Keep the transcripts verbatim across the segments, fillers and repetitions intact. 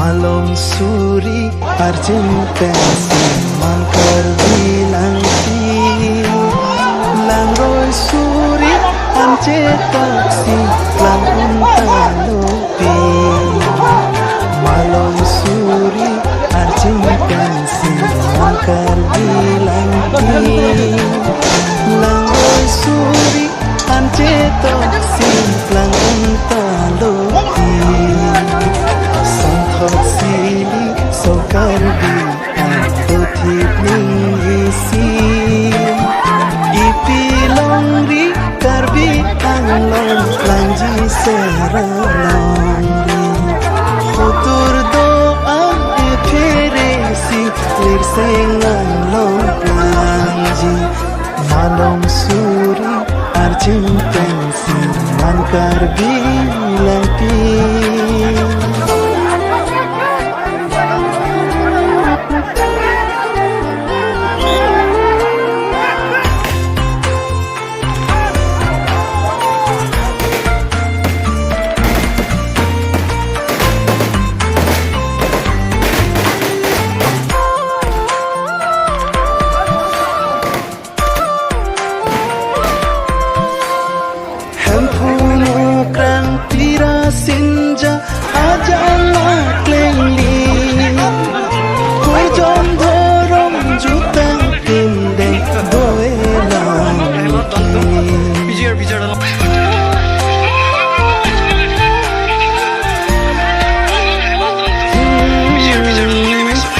Malom suri arjin pensi man Karbi Langpi. Langroi suri anche toksi lang-un talopi. Malom suri arjin pensi man Karbi Langpi. Langroi suri anche toksi lang-un talopi. Sangthot sili so Karbi an dothip ning isi. Ipi longri Karbi Anglong plangji sera longri. Hotur do-an epheresi lirseng Anglong plangji. Malom suri arjin pensi man Karbi Langpi. Hemphu Mukrang Pira Sinja ajang aklengli. Kurjon Dhorom Jutang Pindeng Doe Langki.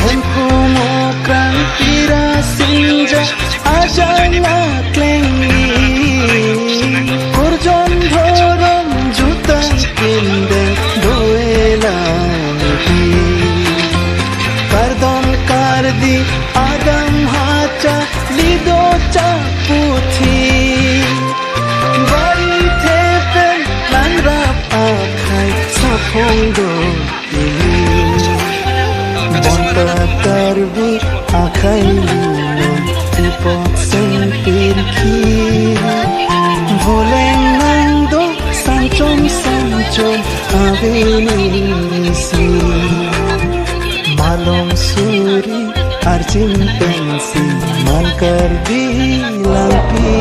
Hemphu Mukrang Pira Sinja ajang aklengli. Kurjon Dhorom Jutang Pindeng Doe Langpi. Kardom kardi adam hacha lido chaputhi. Bari thepen langrap akhai saphong do ili. Bonta Karbi akhai lilon ipot seng pirki. Voleng nangdo sanchom sanchom avenisi. Malom suri arjin pensi man Karbi Langpi.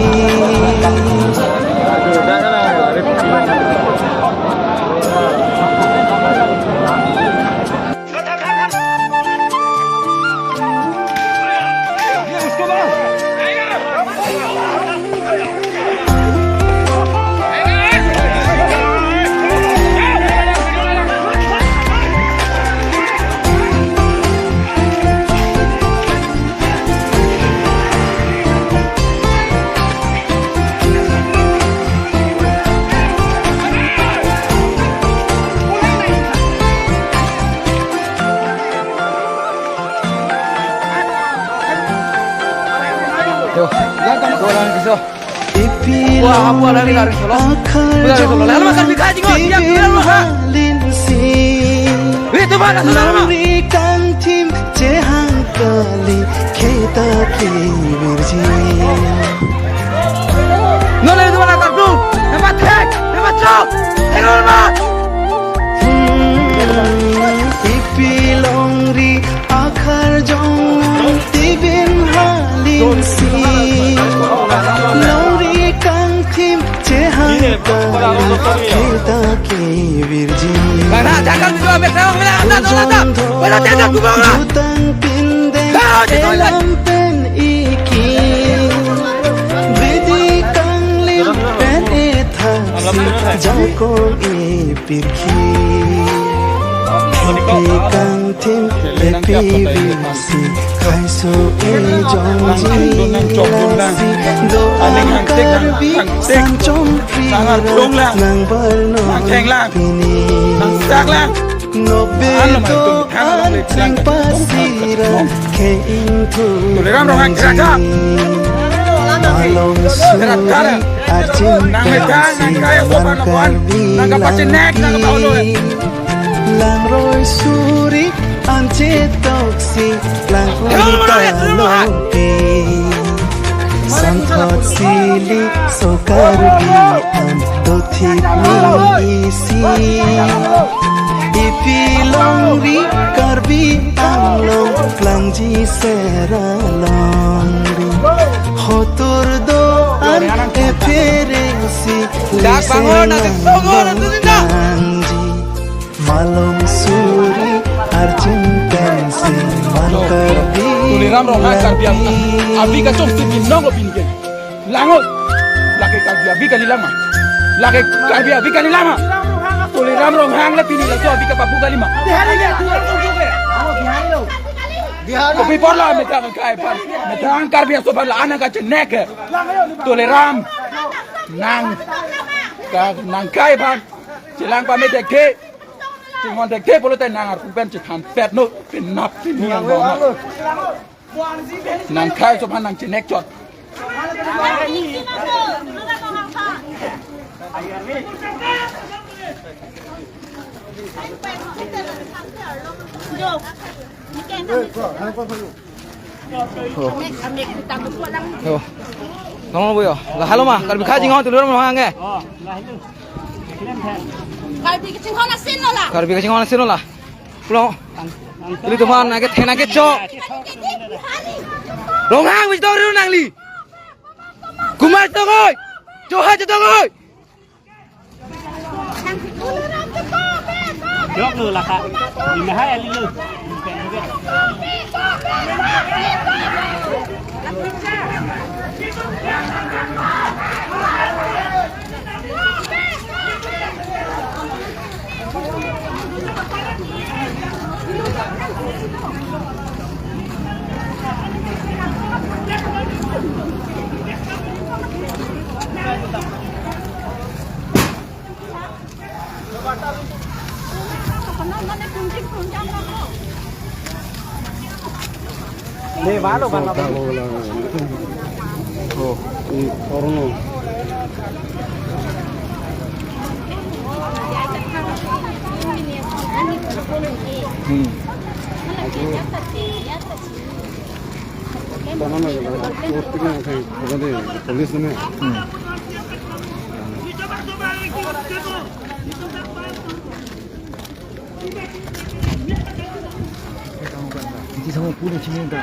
Yo, lang kamu orang bisa. Wah, apa lari, lari solo? Lari solo. Lalu makan mie kaji, kok. Tiap bulan, Pak. Wih, itu, Pak, langsung, Pak. Nolai itu, Pak, langsung. Dapat hek, dapat cok. Tengok, Pak. Hmm, ipi longri akhar jong tibin halinsi. Longri kangthim chehang ta kita ke virgin. Bang, nah, jangan gitu, ambil terang, ambil, ambil, ambil, ambil. Ambil, ambil, ambil, ambil. Jutang pindeng elam pen iki. Bidi kanglim pen ethaksi jakong e pirki. Ipi kangthim ipi visi khaiso ejongji lasi. Do-an Karbi sanchom pira nang barno pini. Nokbe do-an sing pasira ke ingthu. Malom suri arjin pensi man Karbi Langpi. Langroi suri anche toksi lang-un talopi. Sangthot sili so Karbi an dothip ning isi. Pi longri, Karbi Anglong plangji sera longri. Hotur do-an ephere si Dak bangun, nanti tunggu, nanti tindak. Plangji. Malong suri arjin pensi mal Karbi. Tuliram Ronghang Karbi Anglong. Abi kachongsi binong lo pini ke. Langot. Lake Karbi abi kali lama. Lake Karbi abi kali lama. Tuliram Ronghang le pini laso abi kapabu kali ma. Kopi porla methang kai aphan. Methang Karbi aso aphan la anang kachenek. Tuliram. Nang. Ka, nang kai aphan. Chelang pame thekthe. Chinghon thekthe pulote nang arpu pen chethan pet non. Penap pini angbong. Nang kai aso aphan nang chenek chot. Oh. Oh. Nong boyo. La halo ma, Karbi Anglong chinghon Tuliram Ronghang ke. Karbi kachinghon asin lo la. Karbi kachinghon asin lo la. Pulo. Ili teman nangkethek nangkecho. Ronghang bis dori nangli. Kumar tongoi. Joha tongoi. Jok lo laka. Ini hai ali lo. Hmm. Police na. Hmm. Iti sama pura sini ta.